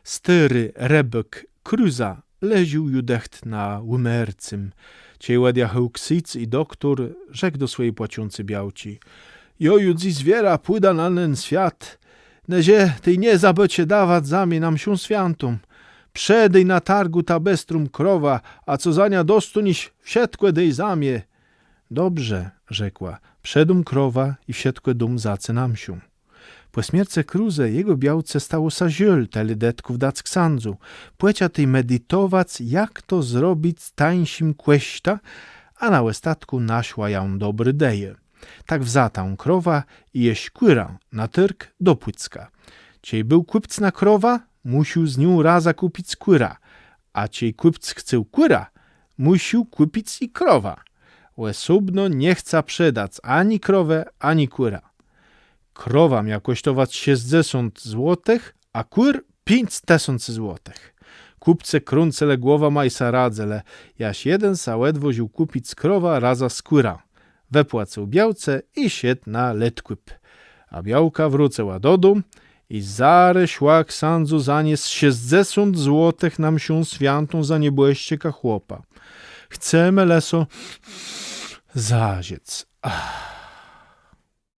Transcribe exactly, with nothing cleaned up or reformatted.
Stôri rëbôk Krëza leżôł ju dëcht na ùmercym. Czej òdjachôł ksądz i doktór, rzekł do swòji płaczący białczi: „Jô ju dzys wierã pùdã na nen swiat, nëże tej nie zabëcë dawac za mie na mszą swiãtą. Przedôj na targù tã bestrą krowã, a co za niã dostóniesz, wszëtkò dôj za mie”. „Dobrze”, rzekła, „przedóm krowã i wszëtkò dóm za ce na mszą”. Pò smiercë Krëzë jegò białce stało sã żôl tëli dëtków dac ksãdzu. Pòczã tej meditowac, jak to zrobic tańszim kòsztã, a na òstatkù naszła jã dobrô ideja. Tak wza tã krowã i jesz kùrã na tôrg do Pùcka. Czej béł kùpc na krowã, mùszôł z nią razã kùpic kùrã, a czej kùpc chcôł kùrã, mùszôł kùpic i krowã. Òsóbno nie chca przedac ani krowë, ani kùrã. Krowa mia kòsztowac szescdzesąt złotëch, a kùr piãc tësący złotëch. Kùpcë krãcëlë głowama i sã radzëlë, jaż jeden sã òdwôżił kùpic krowã razã z kùrã. Wëpłacył białce i szedł na lëtkùp. A białka wrócëła do dóm i zarô szła ksãdzu zaniesc szescdzesąt złotëch na mszą swiãtą za niebòszczëka chłopa. Chcemë le so zażëc. Ach.